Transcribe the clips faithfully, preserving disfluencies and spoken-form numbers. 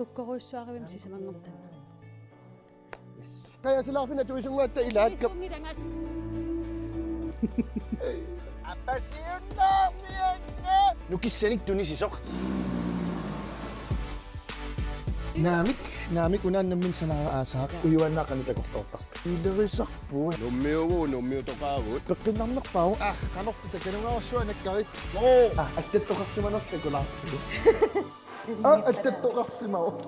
Tukkorujussuarivimmi sisamanngortanna. Yes. Qajasilaarfinni atuisunnguatta ilaakkap. Isunngilanga. Apasiunnaarnianga. Nukissanik tunisisoq. Naamik, naamik unaannammin sanaara aasaaq. Ujuaannaa qanoq takorloortarpa. Ilerisarput. Nummiugu, nummiutoqaagut. Peqqinnarnerpaavoq. Ah, qanorpita kanugaarsuanakkari. Oo. Ah, attattoqarsimanerlu takulaartigu. Ah, attattoqarsimavoq.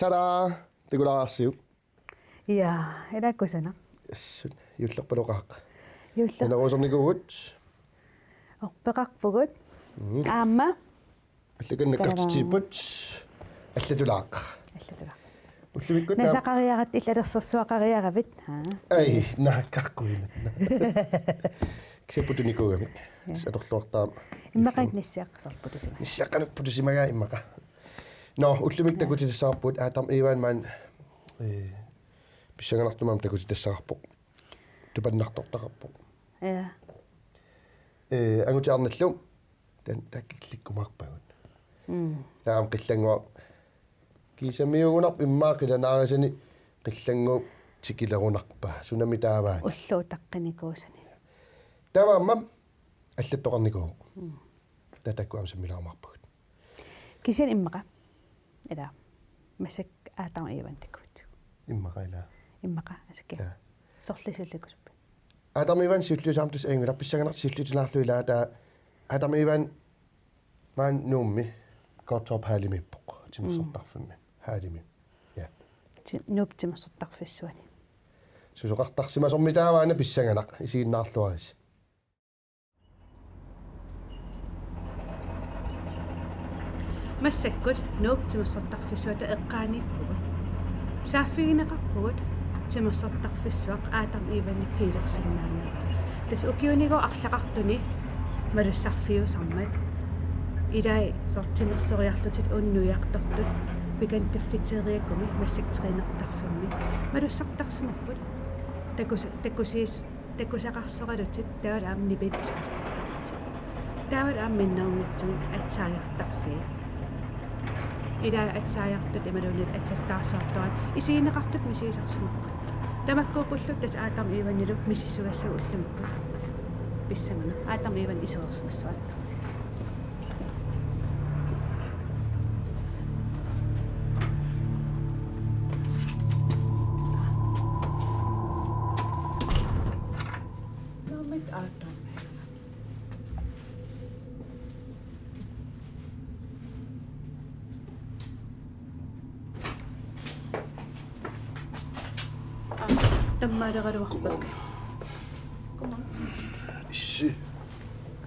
Tada! Takulaarsiuk. Ja, ila kusanaq. Assut, juullerpaloqaaq. Juuller-. Nanerusornikuugut. Orpeqarpugut. Mhm. Aamma. Allakannak kartitiipput. Allatulaaq. Allatulaaq. Ullumikkut naam- Nasaqariarat illalersorsuaqariaravit. Haa. Ai, naakkaqqui. Kisianni putunikuugamik. Ja. Tassa atorluartaramik. Immaqa nissiaqqasoq putusimagaa. Nissiaqqanut putusimagaa immaqa. Nå, ullumikkut takutitassavarput Adam Ivan maani, eh, pissanganartumik takutitassavarput. Tupannartortaqarpoq. Ja. Eh, angutit arnallu. Taanna taakku killikkumaarpagut. Mm. Taava qillannguaq kiisamiugunarpoq immaqa qilanaarisani qillannguup tikilerunarpaa. Sunami taavaana. Ulloq utaqqinikuusani. Taava aamma allattoqarnikuuvoq. Mm. Taava taakku aamma sammilaarumaarpagut. Kisianni immaqa. Ila. Massakkut Adam Ivan takuuk. Immaqa ila. Immaqa, asakka. Ja. Sorlisullikusuppi. Adam Ivan siulliusaartut ajunngilaq, pissanganartoq siulliutilaarlugu ilaa, taava Adam Ivan maani Nuummi Gottorp Hallimiippoq timersortarfimmi. Mm. Hallimi. Ja. Ti-, Nuup timersortarfissuani. Susoqartarsimasormi taavaana pissanganaq isiginnaarluarisi. Massakkut Nuup timersortarfissuata eqqaaniippugut. Saaffigineqarpugut timersortarfissuaq Adam Ivanip healersinnaanera. Tassa ukiunigooq arlaqartuni malussarfiusarmat. Ilai soorlu timersoriarlutit uunga nuiartortut Pikan Cafeteriakkumi massakkut trænertarfimmi. Malussartarsimapput. Takusa-, takusiis- Takusaqarsoralutit taavalu aamma nipiit pisaasaqartarlutit. Taavalu aamma minnerunngitsumik atsaajartarfiit. Ilai atsaajartut imaluunniit atsattaarsaartorat isigineqartutut misigisarsimapput. Tamakkuuppullu tassa Adam Ivanilu misissugassat ullumikkut. Pissanganaq. Adam Ivan isersimassuanngorlutik. Naamik Adam. Aa, tammaaleqaluarpakka. Issi.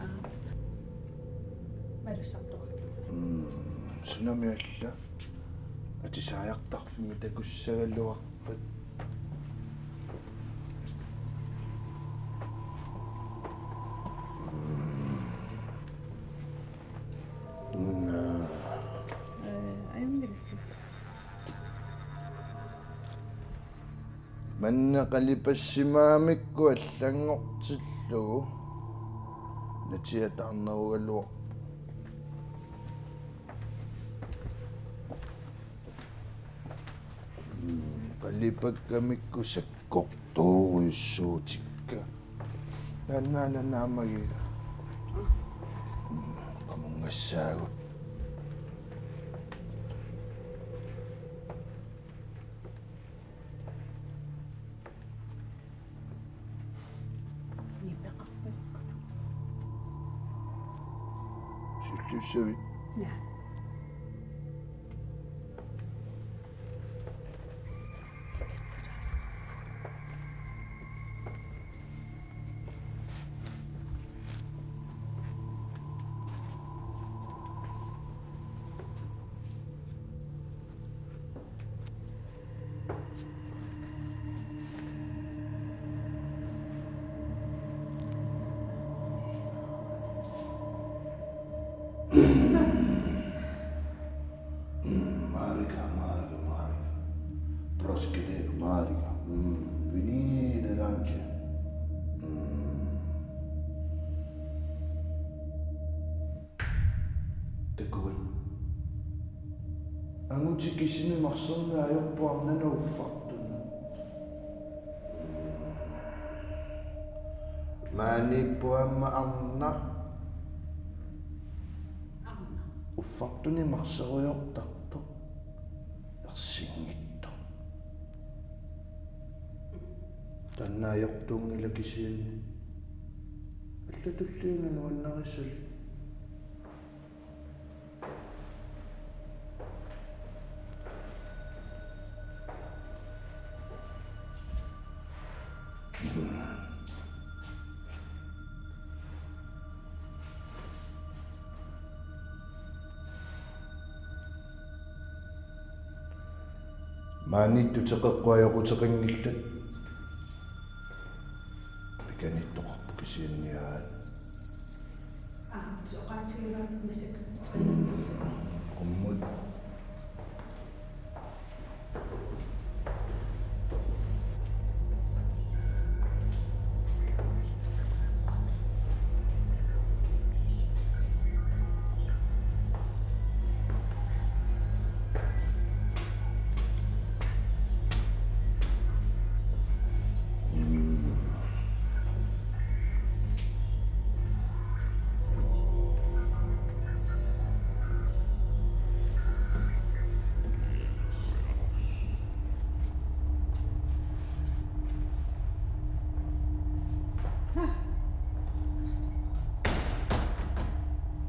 Aa. Malussartoq. Mm, sunami alla. Atisaajartarfimmi takussagaluarpat. Mm. Naa. Eh, ajunngilaq. Manna qalipassimagamikku allanngortillugu natiataarnerugaluarpoq. Mm, qalipakkamikku sakkortoorujussuutikka. Naannaana naammagiga. Mm, qamunngassaagut. Nipeqarpakka. Siulliussavit? Naa. Takuat. Angutit kisimik marserneq ajorput arnanut uffartunut. Maaniippoq aamma arnaq. Uffartunik marserujoortartoq. Ersinngitsoq. Taanna ajortuunngilaq kisianni. Allatulliuna nuannarisalik. Maaniittut teqeqqut ajoquteqanngillat. Pikanittoqarpoq kisianni aat. Aa, soqaatigilaarput massakkut trinittorfik. Qummut.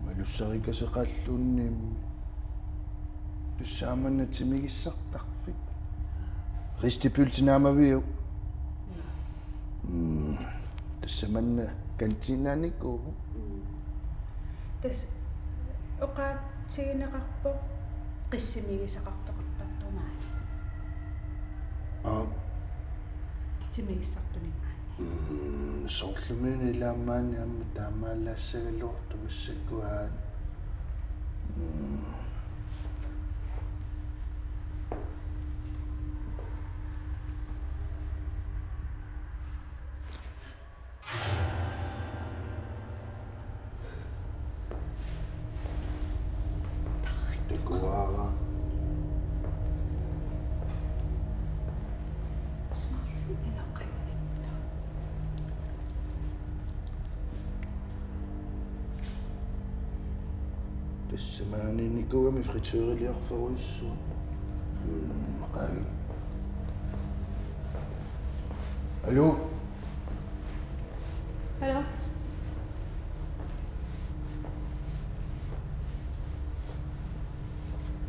Malussarikaseqalluunniimmi. Tussaammanna timigissartarfik. Ristipyltinaamaviuk? Mm. Tassa manna kantiinaanikuuvoq. Mm. Tassa oqaatigineqarpoq qissimigisaqartoqartartoq maani. Aa. Timigissartunik maani. Mm, soorlumi una ilaammaani aamma taamaalaassagaluartoq massakkut aat. Mm. Takuara. Tassa maaniinnikuugami fritøriliorferujussuaq. Mm, qaagit. Aluu? Hallo?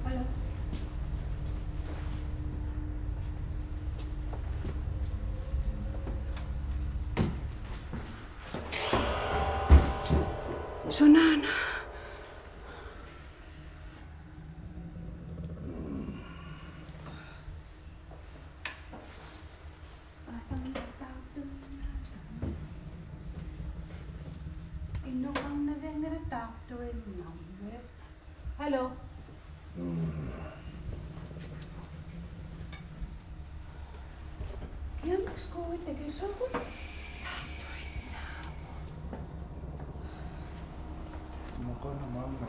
Hallo? Sunaana? Innoqarnavianngilaq taartuinnarmi. Hallo? Kiamma skuuittakisoqu. Mukana maanna.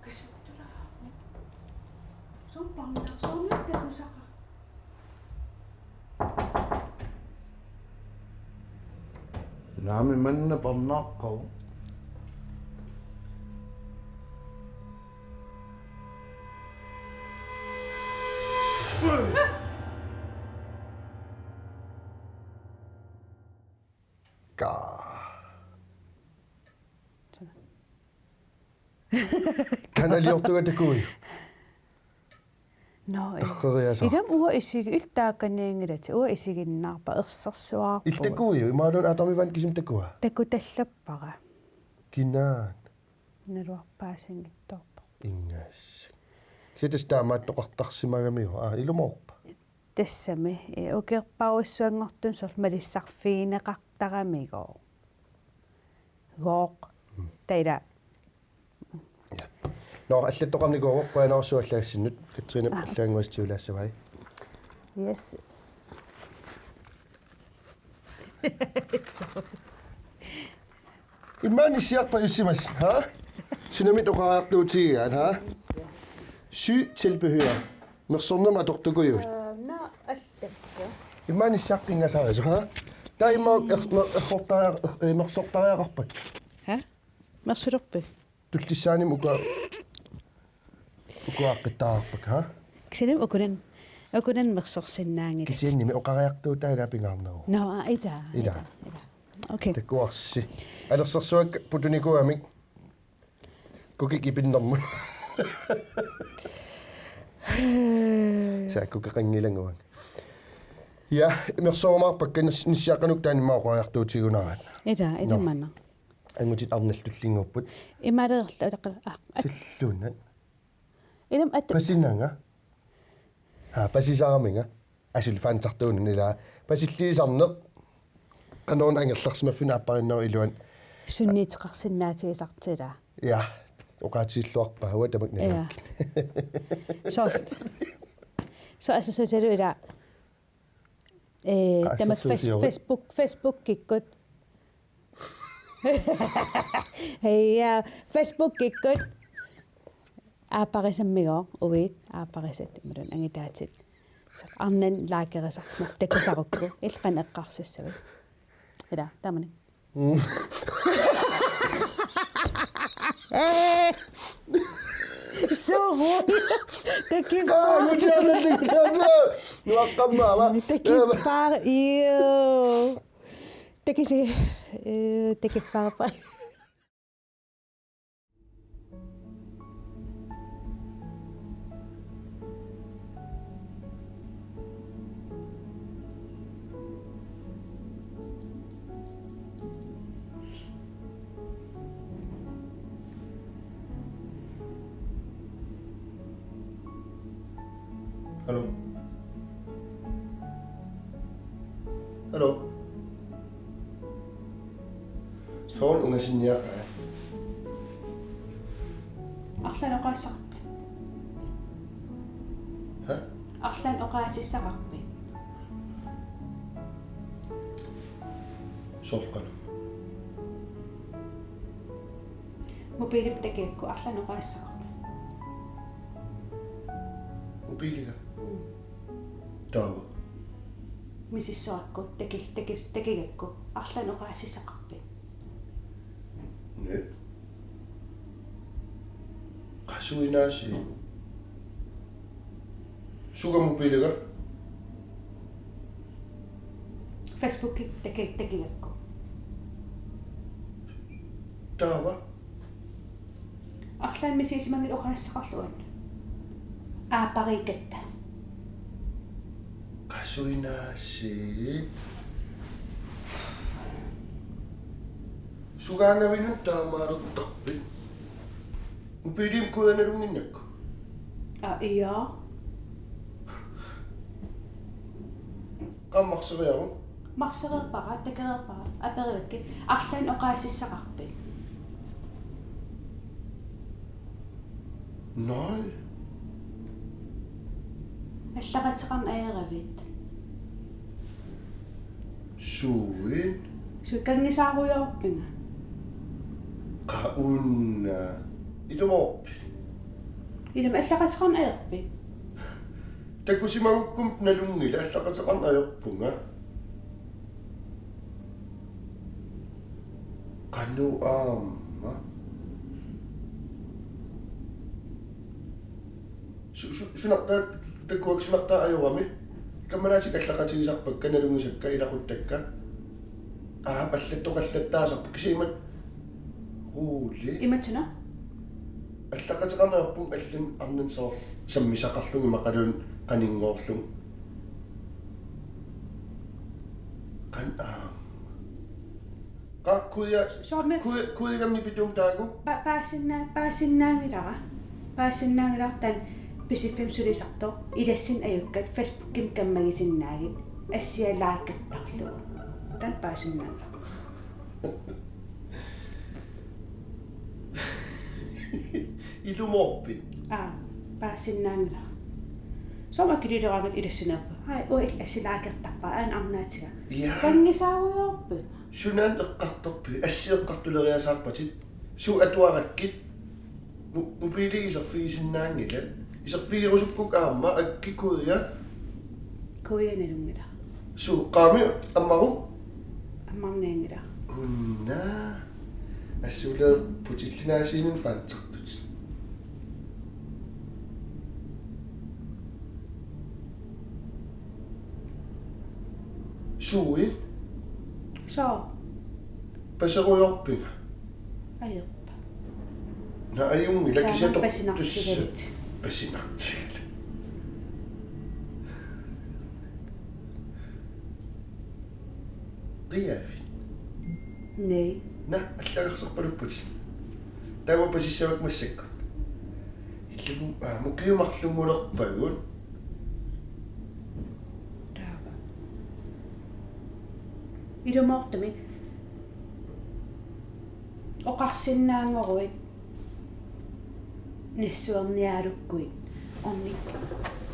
Kasuttulaarpoq. Soorlu parnaa-, soorlu takusaqaaq. Naamik, manna parnaaqqavoq. Ka. Kanaliortunga takuiuk. Nå, eh. Tarreriasaartoq. Ilami uanga isigi-, illit taakanianngilatit, uanga isiginnaarpara, ersersuaarpunga. Illit takuiuk, imaluunniit aatsaat kisimik takua? Takutallappara. Kinaana? Naluarpaasinngitsoorpoq. Ingaas. Kisianni tassa taamaattoqartarsimagamiuk. Aa, ilumoorpa? Tassami, eh, ukiorparujussuanngortuni soorlu malissarfigineqartaramigooq. Gooq. Taila. Ja. Nå, allattoqarnikuuvoq, qujanarsuaq allagassinnut. Katrine, ah, allaganguatsiulaassavai. Yes. Immaqa nissiarpa issimas, ha? Sunamit oqariartuutigigaat, ha? Sytilbehør. Mersornermut atortukujuit. Øh, nå, allakku. Immaqa nissiaqqinngasarisu, ha? Taava immaqa er-, mer-, errortaria-, er-, eh, mersortariaqarpakka. Ha? Mersulerpit? Tullissaanimi uku-, ukuaqqittariaqarpakka, ha? Kisianni ukunani, ukunani mersorsinnaanngillat. Kisiannimi oqariartuutaa ilaa pingaarneruvoq. Nå, aa, ila, ila, ila, ila. Okay. Takuarsi. Alersersuakka putunikuugamik. Kukik ipinnermut. Saa kukeqanngilagut. Ja, mersorumaarpakka nis-, nissiaqqanut taanna immaqa oqariartuutigunaraat. Ila, ila. Nå. Maanna. Angutit arnallu tullinnguupput. Imaaleerlu ulaqqala. Ah, at-. Silluunat. Ilum at-. Pasinanga. Ha, pasisaraminga. Asul fansartuunun ilaa. Pasilliisarneq. Qanoruna angerlarsimaffinnut aappariinnarup iluani. Sunniuteqarsinnaatigisartut ilaa. Ja. Oqaatigiilluarpaa uanga tamakku. Ja. Nalunaakkit. So. So, altså, så ser du ilaa. Eh, tamakku Fes-, qaassersuusiorput. Facebook, Facebookikkut. Hej, ja, Facebookikkut. Aapparisammigooq, uiit, aapparisat, imaluunniit angutaatit. Soorlu arnat likerisarsimapput takusarukku, illit qanoq eqqarsissavit. Ila, taamani. Mm. Suruj. Takiffaa. Aa, nutiarnallu, nutiarnallu. Nuaqqammaava. Takiffaa, iu. Takisi, eh, takiffaarpa. Hallo? Hallo? Soorlu ungasinniaqaat. Arlaannik oqaasissaqarpit? Ha? Arlaannik oqaasissaqarpit? Soorlu qanoq? Mobiilip takigakku arlaannik oqaasissaqarpit? Mobiiliga? Mm. Taava. Misissuakku, takil-, takis-, takigakku, arlaannik oqaasissaqarpit? Nit. Qasuinaasi. Suga mobiiliga? Facebooki taki-, takigakku. Taava. Arlaannik misigisimanngilat oqaasissaqarlugu. Aappariikkatta. Qasuinaasi. Sugaangavinut taamaalertarpit? Mobiilimut kuianalunnginnakku. Aa, ja. Qammarseriaruk? Marsereerpara, takereerpara, aperivakkit, arlaannik oqaasissaqarpit? Nej. Allaqateqarneq ajoravit? Suit? Suit kanngisaarujoorpunga. Qa una. Ilumoorpit? Ilumut allaqateqarneq ajorpit? Takusimagukku nalunngilat, allaqateqarneq ajorpunga. Qanoq aamma? Su-, su-, sunartaa takuak, sunartaa ajorami? Kammalaatikka allaqatigisarpakka, nalunngisakka, ilaquttakka. Aap, allattoqallattaasarput kisianni imatut Ruuli. Imatut una? Allaqateqarneq ajorpunga allanut arnanut soorlu sammisaqarlunga imaqaluunniit qaninngoorlunga. Qanoq aamma? Qa kuia, soormi kui-, kuigamni pituum taagu? Pa-, paasinna-, paasinnaanngilara. Paasinnaanngilara taanna Pisiffimmi sulisartoq. Ilassinnut ajukkat Facebookimi kammagisinnaagit. Assia likertarlugu. Taanna paasinnaanngilara. Ilumoorpit? Aa, paasisinnaanngilara. Soormi akiliileraangat ilissinerpa. Ai, uanga illit assilaakertarpara, aana arnaatiga. Ja. Kanngisaarujoorpit? Sunaana eqqartorpit, assi eqqartuleriasaarpatit. Suut atuarakkit. Mo-, mobiili iserfigisinnaanngilat. Iserfigerusukkukku aamma akkikuuja. Kuuja nalunngilaq. Suut qaami ammaruk? Ammarnianngilara. Unna. Assuleerput illit naasiinun fansartut. Suuit? Soo. Paserujoorpinga? Ajorpa. Naa ajunngilaq. Taama kisianni pasinartigalugu. Pasinartigalugu. Qiavit? Naa. Naa, allagarsarpalupputit. Taama pasissavat massakkut. Illugu, aa, mukiumarlungulerpagut. Taava. Ilumoortumik. Oqarsinnaanngoruit nassuerniarukkuit. Ornik.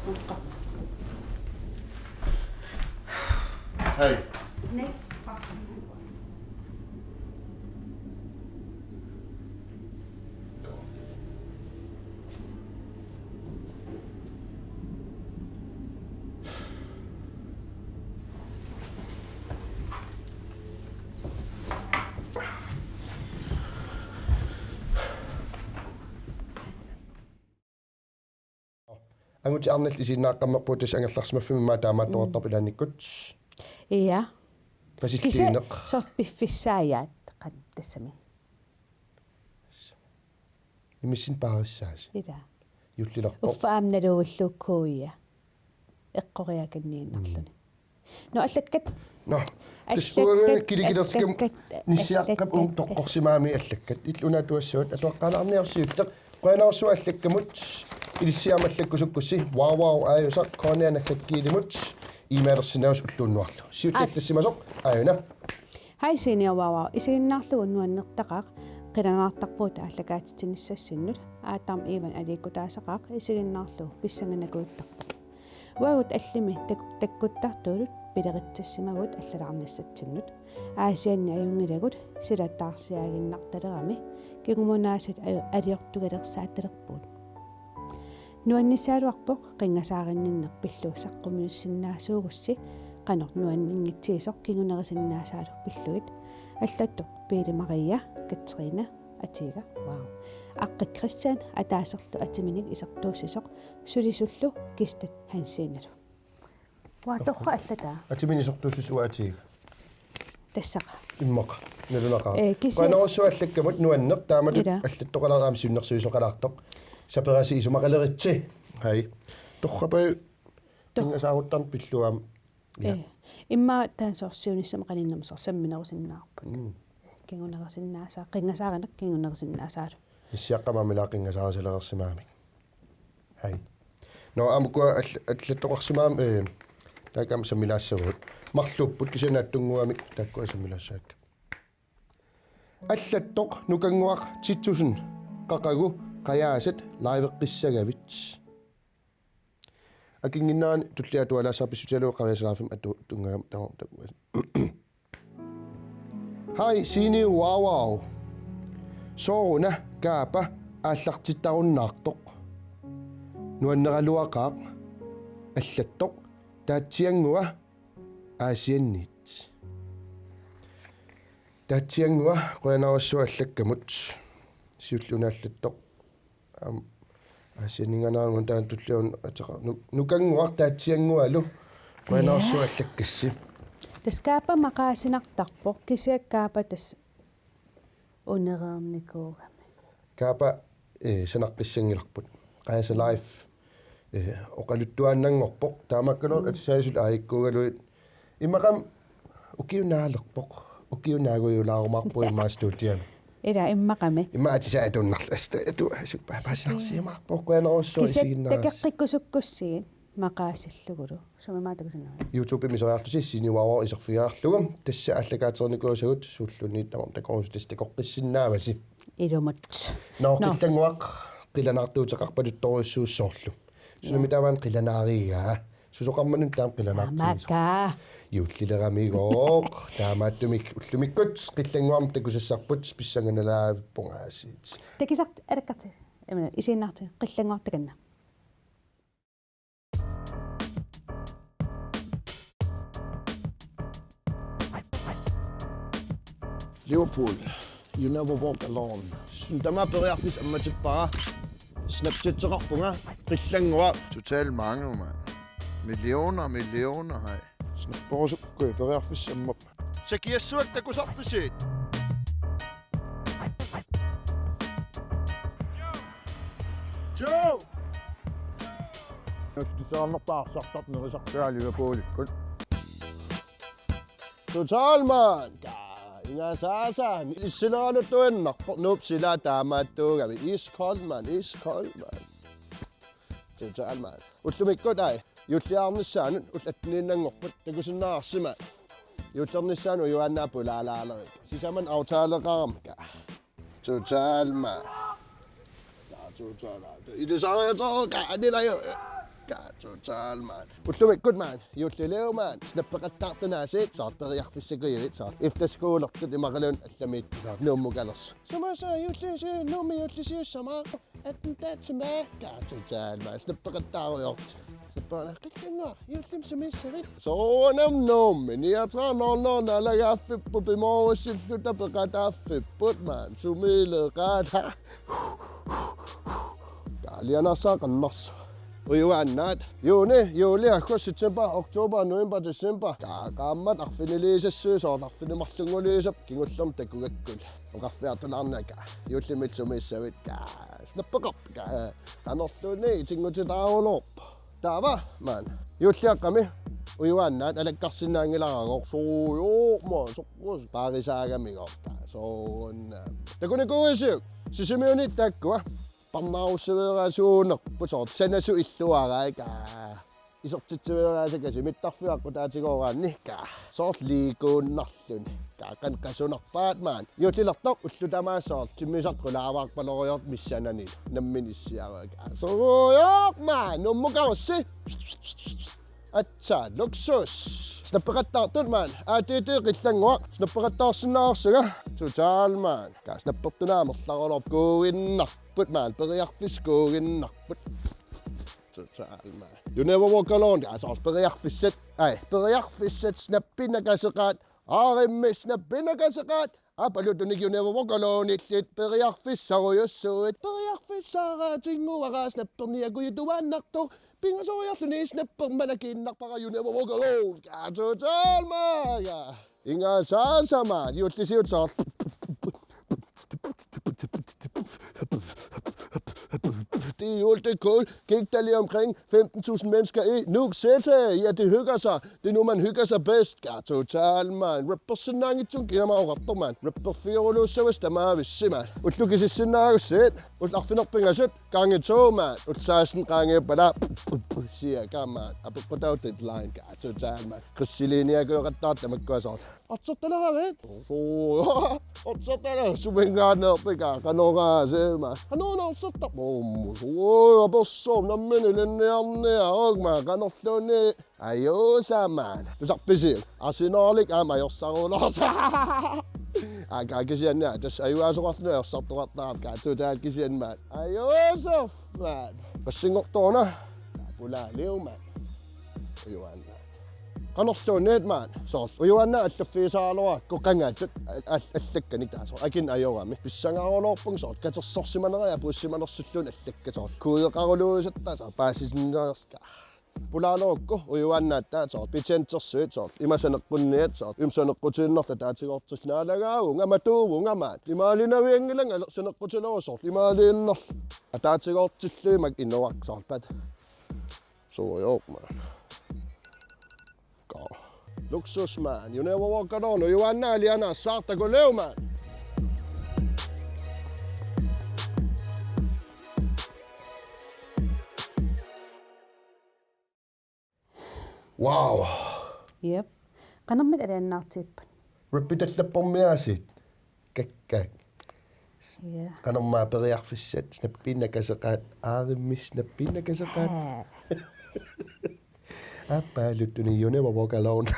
Orqap. Hej. Naa. Angutit arnallit isiginnaaqqammerpugut tassa angerlarsimaffimmi immaqa taamaattoqartarpoq ilaannikkut. Ja. Pasilliineq. Kisianni soorlu piffissaajaat qanoq tassami. Imissin paarissaasi. Ila. Jullilerpoq. Uffa aamma naluvillugu kuuja. Eqqoriakanniinnarluni. Mm. Nå, allakkat. Nå, allakkat, tassa uanga kilikilertikkamut allakkat, nissiaqqap uunga allakkat. Toqqorsimagamik allakkat. Illit una atuassavat atuaqqaalaarniarsiutaq. Qujanarsuaq allakkamut. Ilissi aamma allakkusukkussi. Wow, wow, aajusa. K N R naggakkiilimut. E-mailersinnaavusi ulluunnuarlu. Siulleq. Aat. Allassimasoq. Aajuna. Hej Siini ja Wow Wow. Isiginnaarlugu nuannertaqaaq. Qilanaartarpugut aallakaatitsinissassinnut. Aataarmi Ivan aliikkutaasaqaaq isiginnaarlugu pissanganakujuttarpoq. Uagut allamik tak-, takkuttartuulut pileritsissimavagut allalaarnissatsinnut. Aasianni ajunngilagut sila taarsiaaginnartalerami kingumunaasat aju-, aliortugalersaatalerpugut. Nuannissagaluarpoq qinngasaarinninneq pillugu saqqummiussinnaasuugussi qanoq nuanninngitsigisoq kingunerisinnaasaalu pillugit. Allattoq Piili Maria, Katrine, atiga, wow. Aqqi Christian, ataaserlu atiminik isertuussisoq, sulisullu Kistet Hansenilu. Uanga torrak allataa. Atiminik isertuussisoq uanga atiga. Tassaqa. Immaqa. Nalunaqaaq. Ee, kisianni. Qujanarsuaq allakkamut nuanneq taamatut. Ila. Allattoqalaartoq aamma siunnersuisoqalaartoq. Saperasi isumaqaleritsi. Hej. Torrapaj. Tor-. Qinngasaaruttarneq pillugu aamma. Ja. Ee. Immaqa taanna soorlu siunissami qaninnermi soorlu samminerusinnaarput. Mm. Kingunerisinnaasaa-, qinngasaarineq kingunerisinnaasaalu. Nissiaqqamik aamma ilaa qinngasaarisalersimagamik. Hej. Nå, aamma ukua all-, allattoqarsimagamik, ee, taakku aamma sammilaassavagut. Marluupput kisianni attunnguamik taakkua sammilaassavakka. Allattoq Nukannguaq ti tusind. Qaqugu qajaasat liveqqissagavit? Akinnginnerani tullia atualaassavara pissutigalugu qajaasat live-imi atu-, tunngavammi taama taku. Hej, Siini Wow Wow. Sooruna Kaapa aallartittarunnaartoq? Nuanneraluaqaaq. Allattoq Taatsianngua Aasianniit. Taatsianngua, qujanarsuaq allakkamut. Siulliunaallattoq. Aamma Aasianninngaanniit taanna tulliani ateqarpoq. Nu-, Nukannguaq Taatsianngualu. Qujanarsuaq. Ja. Allakkassi. Tassa Kaapa maqaasinartarpoq, kisianni Kaapa tassa unereernikuugami. Kaapa, ee, sanaqqissanngilarput. Qajaasat live, ee, oqaluttuaannanngorpoq. Taamaakkaluartoq. Mm. Atisaajusullu aajukkuugaluit. Immaqami ukiup naalerpoq. Ukiup naagujulaarumaarpoq immaqa studiami. Ila immaqami. Immaqa atisaat atuinnarlugit. Atu-, asu-, pa-, paasinarsiumaarpoq, qujanarsuaq. Kisianni isiginnaarassi. Takeqqikkusukkussigit maqaasillugulu. Sumi aamma takusinnaavat. YouTube-imi iseriarlusi Siini Wow Wow iserfigiarlugu. Tassa aallakaatereernikuusagut suulluunniit tamarmik takorusutissat takoqqissinnaavasi. Ilumut. Nå, Nå. Qillannguaq qilanaartuuteqarpaluttorujussuussaaq soorlu. Sunami taavaana qilanaarigaa. Susoqarmanuna taama qilanaartigisoq. Taamaakkami. Juullileramigooq. Taamaattumik ullumikkut Qillannguarmik takusassarput pissanganalaavippunga aasiit. Takisartut alakkartut. Ima isiginnaartut Qillannguaq takanna. Liverpool, You Never Walk Alone. Suna tamaat periarfissaq ammatippara. Snapchatseqarpunga Qillannguaq. Totalt mange, mand. Millioner, millioner, hej. Snapperusukkut periarfissaq ammap. Sakiassuak takusarpisi? Joe! Nustisaarnerpaarsartarnerisartaa Liverpoolikkut. Total, mand! Ka, ingasaasa, issilaanuttuinnarpoq, nuupsilaa taamaattuugami. Iskold, mand, iskold, mand. Total, mand. Ullumikkut ai, juulliarnissaanut, ullut atteniinnanngorput, takusinnaavarsi, mand. Juullernissaanut ujuaannaat pulaalaalerit. Sisamanut aftaleqarama, ka. Total, mand. Ka, total, mand. Ilisariatorujussuuvoq, anilajo. Ka, total, mand. Ullumikkut, mand. Juulliliuvoq, mand. Snappeqattaartut aasiit, soorlu periarfissakujavit, soorlu efterskolertut imaluunniit allamiittut, soorlu Nuummukalersoq. Sumasaa juullisi-, Nuummi juullisiussama. Attentatsima. Ka, total, mand. Snappeqattaarujoortut. Snappeqattaartut. Qillannguaq, juullimi sumiissavit? Soorunami Nuummi, niogtredive nul nul naalagaaffipput, pimoorussilluta peqataaffipput, mand, sumiileqaat. Ka, alianaassaaq qannersoq. Ujuaannaat. Juuni, juuli, august, september, oktober, november, december. Ka, qaammat arfiniliisassuit, soorlu arfineq-marlunnguliusap kingullermik takugakkulu. Oqarfiartulaarnaka. Juullimi sumiissavit, ka. Snappeqarpoq, ka. Qanorluunniit itinngutitaaruloorpoq. Taava, mand. Juulliaqqami ujuaannaat alakkarsinnaanngilaragooq, suujooq, mand, soqqus paarisaagamigooq. Soorunami. Takunikuuisiuk? Sisimiuni taakkua. Parnaarussiveeraasuunerput, soorlu sanasut illuaraat, ka. Isertitsiveeraasakasi mittarfiup aqqutaatigooraanni, ka. Soorlu liikuunnarluni. Ka, qanoq qasunarpaat, mand. Juullilertoq ullut tamaasa soorlu timmisartoq qulaavaarpaloriartoq missanani. Nammineq issiaruit. Ka, suujooq, mand. Nuummukarussi. Aatsaat, luksus. Snappeqattaartut, mand. A T T Qillannguaq. Snappeqattaarsinnaavarsinga. Total, mand. Ka, snappertut amerlaruloorpoq, kuuinnarput, mand. Periarfissat kuuinnarput. Total, mand. You Never Walk Alone. Ka, soorlu periarfissat. Ai, periarfissat snappinakaseqaat. Aarimmi snappinakaseqaat. Aappalutunik You Never Walk Alone-illit, periarfissarujussuit. Periarfissaaraatinnguara snapperniakujutuaannartoq. Pingasoriarluni snappermanakiinnarpara You Never Walk Alone. Ka, total, mand. Ingasaasa, mand. Juullisiut soorlu. Det er jul, det er kul. Gik der lige omkring femten tusind mennesker i Nuuk City. Ja, det hygger sig. Det er nu, man hygger sig bedst. Ka, total, mand. Rappersinnaanngitsumik kingama oqartoq, mand. Rapperfioruluussavassi tamaavissi, mand. Ullut kisissinnaagussigit. Ullut arfineq-pingasut gange to, mand. Ullut seksten gange bada. Cirka, mand. Apeqqutaavoq deadline. Ka, total, mand. Qissiliniakueqattaartut tamakkua soorlu. Artortaleravit? Suu. Artortaleravit, suminngaanneerpika, qanoraasima. Qanoq artortarpa? Muu, suu, apersoq nammineq ilinniarniaruk, mand, qanorluunniit. Ajuusaaq, mand. Tusarpisiuk? Arsenalik aamma ajorsarulorsa. Aa, ka, kisianni tassa ajuaasoqarluni ajorsartoqartarput, ka, total, kisianni, mand. Ajuusaaq, mand. Passinngortoq una. Pulaaliuk, mand. Ujuaannaat. Qanorluunniit, mand. Soorlu ujuaannaat allaffigisaraluarakku qangaatut al-, al-, allakkanik, taava soorlu akin ajorami. Pissangaruloorpunga soorlu katersorsimanera ja puussimanersulluunniit allakkat soorlu. Kuudeqaruluusatta soorlu paasisinnaasarsi. Pulaalerukku ujuaannaat, taava soorlu betjentersuit soorlu. Ima saneqqunniat soorlu. Ima saneqqutiinnarlugu ataatigoortillugu naalagaavunga, matuuvunga, mand. Imaaliinavianngilanga saneqqutilerusoq soorlu. Imaaliinnarlugu. Ataatigoortillugit imak inuak soorlu pat. Suujooq, mand. Go. Luksus, mand. You Never Walk Alone. Ujuaannaat alianaassaaq, takuliuk, mand. Wow. Jep. Qanormita alianaartigipput? Rappitallappormiaasiit. Kakkak. Ja. Qanormaa periarfissat, snappiinnakaseqaat, aarimmis snappiinnakaseqaat. Haa. Aappaaluttuni junior walk alone.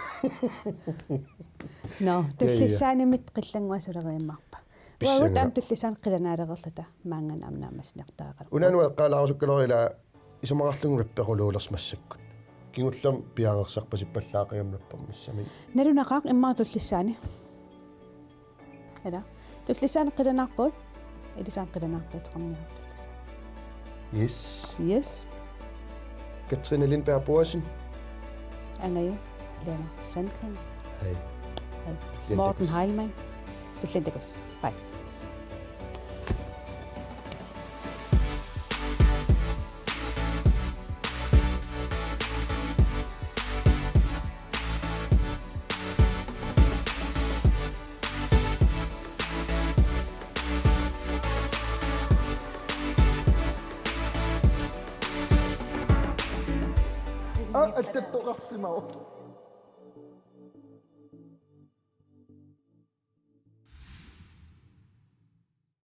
Nå, tullissaanimit qillannguaq suleriummaarpa. Pissanganaq. Uagut aamma tullissaani qilanaalereerluta maanngaanniit aamma naammassinertaaqalu. Unaanu eqqaalaarusukkaloq ila isumaqarlunga rappequluulersi massakkut. Kingullermik piareersarpasippallaaqigami rappermissami. Nalunaqaaq immaqa tullissaani. Ila. Tullissaani qilanaarpugut. Ilisaani qilanaartuuteqarniarput tullissaani. Yes. Yes. Katrine Lindberg Boasen. Angaju. Lena Sandgren. Hej. Hej. Lindberg. Morten Heilmann. Tulliani takuss. Bye. Ah, allattoqarsimavoq.